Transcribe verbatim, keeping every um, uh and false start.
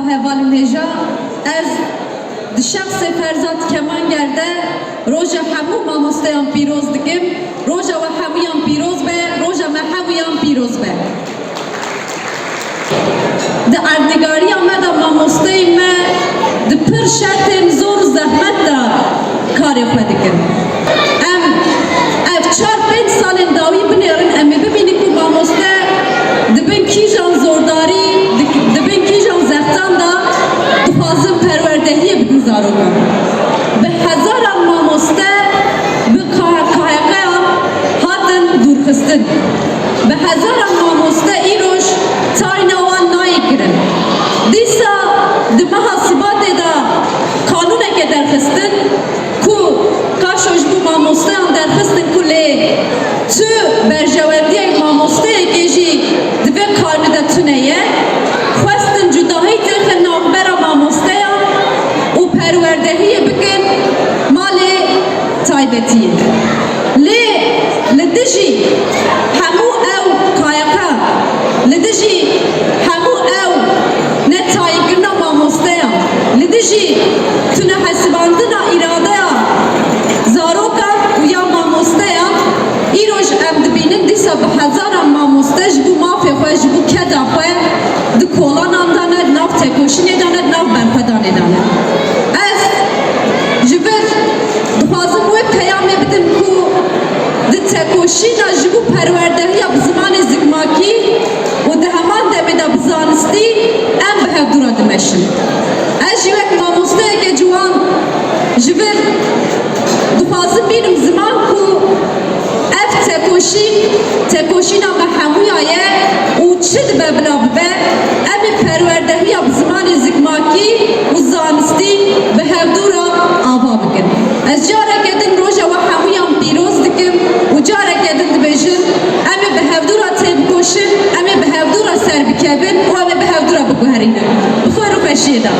Hevalên hêja, ez di şexsê Ferzad Kemanger de roja hemû mamosteyan pîroz dikim. Roja we hemûyan pîroz be, roja me hemûyan pîroz be. Di erdnîgariya me de mamosteyên me di pir şertên zor û zehmet de karê xwe dikin. Em ev çar pênc salên dawî binêrin, em ê bibînin ku mamoste di bin kîjan zordarî, di, di bin kîjan zextan de dixwazin perwerdehiyê bidin zarokan. Bi hezaran mamoste bi K H K'yan hatin dûrxistin. Bi hezaran mamoste îroj tayna wan nayê kirin. Dîsa di meha Sibatê de qanûneke derxistin ku qaşo ji bo mamosteyan derxistin ku lê tu berjewendiyek mamosteyekê jî di vê qanûnê de tune ye. Xwestin cudahî têxin navbera mamosteyan û perwerdehiyê bikin malê taybetiyê. Lê li dijî hemû ew K H K, li dijî hemû ew netayîkirina mamosteyan, li dijî tunehesibandina îradeya zarokan û ya mamosteyan, îroj em dibînin dîsa bi hezaran mamoste ji bo mafê xwe, ji bo keda xwe di kolanan de ne, di nav tekoşînê de ne, di nav berxwedanê de ne. Ez ji vir dixwazim wê peyamê bidim ku di tekoşîna ji bo perwerdehiya bi zimanê zikmakî û di heman demê de bi zanistî em bi hevdû re dimeşin. Ez jî wek mamosteyeke ciwan ji vir dixwazim bînim ziman ku ev tekoşîn, tekoşîna me hemûya ye û çi dibe bila bibe, em ê perwerdehiya bi zimanê zikmakî û zanistî bi hevdû re ava bikin. Ez careke din roja we hemûyan pîroz dikim û careke din dibêjim, em ê bi hevdû re têbikoşin, em ê bi hevdû re serbikevin û em ê bi hevdû re biguherînin. Bi xêr û xweşiyê de.